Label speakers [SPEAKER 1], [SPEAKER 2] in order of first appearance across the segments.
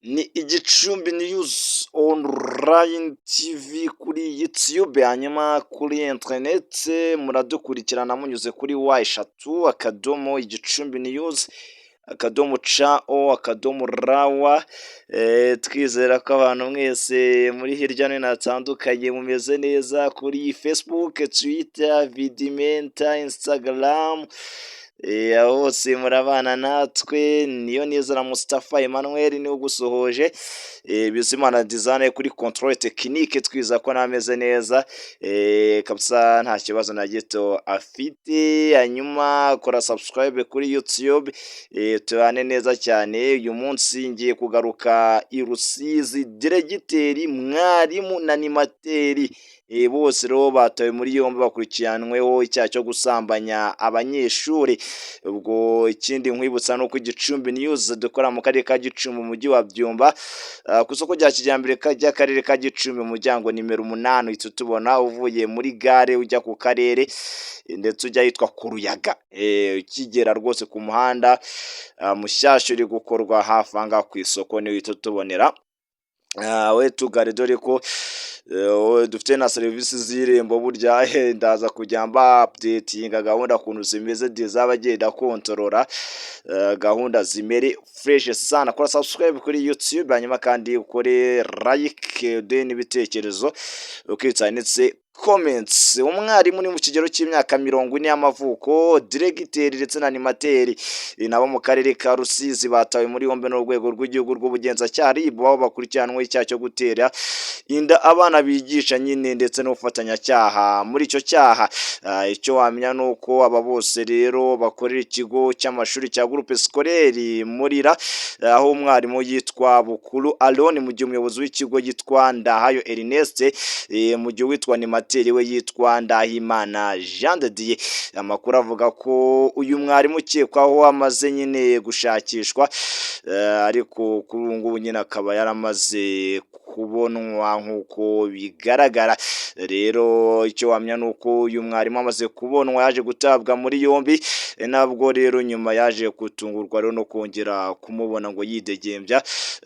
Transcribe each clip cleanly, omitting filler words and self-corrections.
[SPEAKER 1] Ni Igicumbi News Online TV kuri YouTube, hanyuma kuri interineti muradukurikirana munyuze kuri www.igicumbinewz.co.rw. Twizera ko abantu mwese muri hirya no hino hatandukanye mumeze neza kuri Facebook, Twitter, Vidimenta, Instagram, aho hose murabana natwe. Niyo nizera Mustafa Emmanuel niwe ugusuhuje, Bizimana Dizane kuri contrôle technique, twizera ko nameze neza kabisa, nta kibazo na gito afite. Hanyuma kora subscribe kuri YouTube, tubane neza cyane. Uyu munsi ngiye kugaruka i Rusizi, diregiteri, mwarimu na animateur bose rero batawe muri yombi, bakurikiranweho icyaha cyo gusambanya abanyeshuri. Ubwo ikindi nkwibutsa ni uko Igicumbi News dukora mu karere ka Gicumbi, mu mujyi wa Byumba, ku isoko rya kijyambere ry'akarere ka Gicumbi, umuryango nimero 8, uhita utubona uvuye muri gare ujya ku karere, ndetse ujya ahitwa ku Ruyaga. Ukigera rwose ku muhanda mushyashya uri gukorwa hafi aha ngaha ku isoko, niho uhita utubonera. We tugare, dore ko dufite na serivisi z'Irembo. Burya ndaza kujya mba updatinga gahunda ukuntu zimeze, zaba agenda kontorora gahunda zimere fresh sana. Kora subscribe kuri YouTube, hanyuma kandi ukore like, uduhe n'ibitekerezo ukitsa handitse comments. Umwarimu ni mu kigero cy'imyaka 40 y'amavuko, diregiteri ndetse na animateur nabo mu karere ka Rusizi batawe muri yombi n'urwego rw'igihugu rw'ubugenzacyaha RIB, aho bakurikiranweho icyaha cyo gutera inda abana bigisha nyine, ndetse n'ubufatanyacyaha muri icyo cyaha. Icyo wamenya ni uko aba bose rero bakorera ikigo cy'amashuri cya Groupe Scolaire Murira, aho umwarimu yitwa Bukuru Alone, mu gihe umuyobozi w'ikigo yitwa Ndahayo Ernest, mu gihe uwitwa animateur we yitwa Ndahimana Jean de Dieu. Amakuru avuga ko uyu mwarimu ukekwaho amaze nyine gushakishwa, ariko kuri ubu ngubu nyine akaba yaramaze kubonwa nk'uko bigaragara. Rero icyo wamenya ni uko uyu mwarimu amaze kubonwa yaje gutabwa muri yombi, nabwo rero nyuma yaje gutungurwa rero no kongera kumubona ngo yidegembya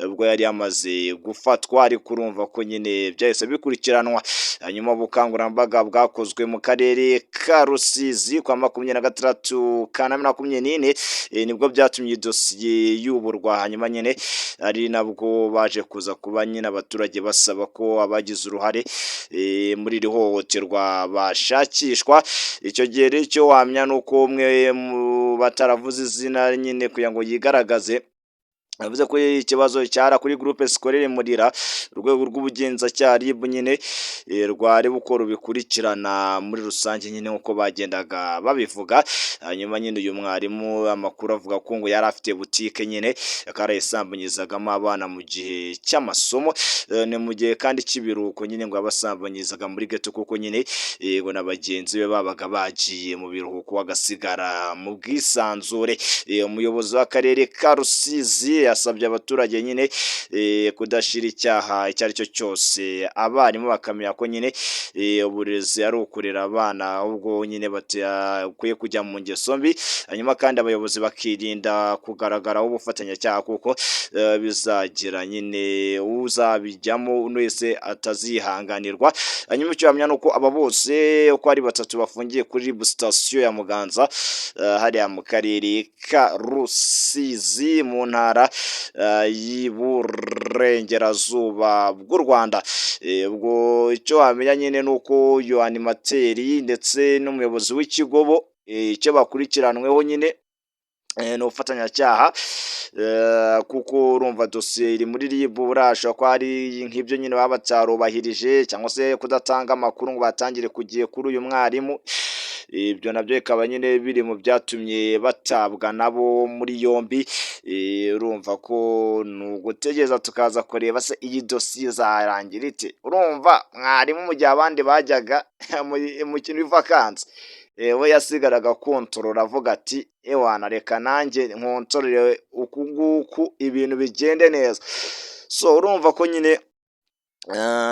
[SPEAKER 1] ubwo yari yamaze gufatwa, ariko urumva ko nyine byahise bikurikiranwa. Hanyuma ubukangurambaga bwakozwe mu karere ka Rusizi kwa 26 Kanama 24, nibwo byatumye dosiye yuburwa. Hanyuma nyine ari nabwo baje kuza kuba nyine abaturage basaba ko abagize uruhare muri iri hohoterwa bashakishwa. Icyo gihe rero icyo wamenya ni uko umwe mu bataravuze izina nyine kugira ngo yigaragaze yavuze ko ikibazo cyara kuri Groupe Scolaire Murira, urwego rw'ubugenzacyaha RIB nyine rwari uko rubikurikirana muri rusange nyine nk'uko bagendaga babivuga. Hanyuma nyine uyu mwarimu, amakuru avuga ko ngo yari afite butike nyine, akaba yarayisambanyizagamo abana mu gihe cy'amasomo, ni mu gihe kandi cy'ibiruhuko nyine ngo yabasambanyizaga muri ghetto, kuko nyine ngo na bagenzi be babaga bagiye mu biruhuko, agasigara mu bwisanzure. Umuyobozi w'akarere ka Rusizi yasabye abaturage nyine kudashyira icyaha icyo ari cyo cyose abarimu, bakamenya ko nyine uburezi ari ukurera abana, ahubwo nyine badakwiye kujya mu ngeso mbi. Hanyuma kandi abayobozi bakirinda kugaragaraho ubufatanyacyaha, kuko bizagira nyine uzabijyamo wese atazihanganirwa. Hanyuma icyo wamenya ni uko aba bose uko ari batatu bafungiye kuri RIB sitasiyo ya Muganza, hariya mu karere ka Rusizi, mu ntara y'Iburengerazuba bw'u Rwanda. Ubwo icyo wamenya nyine ni uko uyu animateur ndetse n'umuyobozi w'ikigo bo icyo bakurikiranweho nyine ni ubufatanyacyaha, kuko urumva dosiye iri muri RIB. Buriya hashobora kuba hari nk'ibyo nyine baba batarubahirije, cyangwa se kudatanga amakuru ngo batangire ku gihe kuri uyu mwarimu, ibyo nabyo bikaba nyine biri mu byatumye batabwa nabo muri yombi. Urumva ko ni ugutegereza tukaza kureba se iyi dosiye izarangira ite. Urumva mwarimu, mu gihe abandi bajyaga muri vacances, we yasigaraga kontorora, avuga ati: "Ewana, reka nanjye nkontorore uku nguku ibintu bigende neza." So urumva ko nyine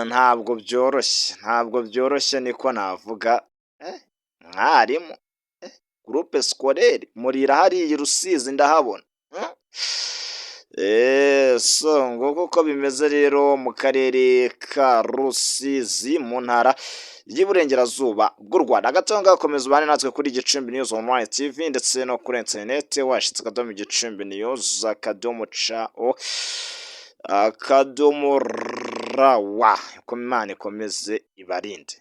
[SPEAKER 1] ntabwo byoroshye, ntabwo byoroshye niko navuga. Mwarimu, Groupe Scolaire Murira, hariya i Rusizi ndahabona. So nguko uko bimeze rero mu karere ka Rusizi, mu ntara y'Iburengerazuba bw'u Rwanda. Hagati aho ngaho, komeza ubane natwe kuri Gicumbi News Online TV ndetse no kuri interineti www.gicumbinews.co.rw. Imana ikomeze ibarinde.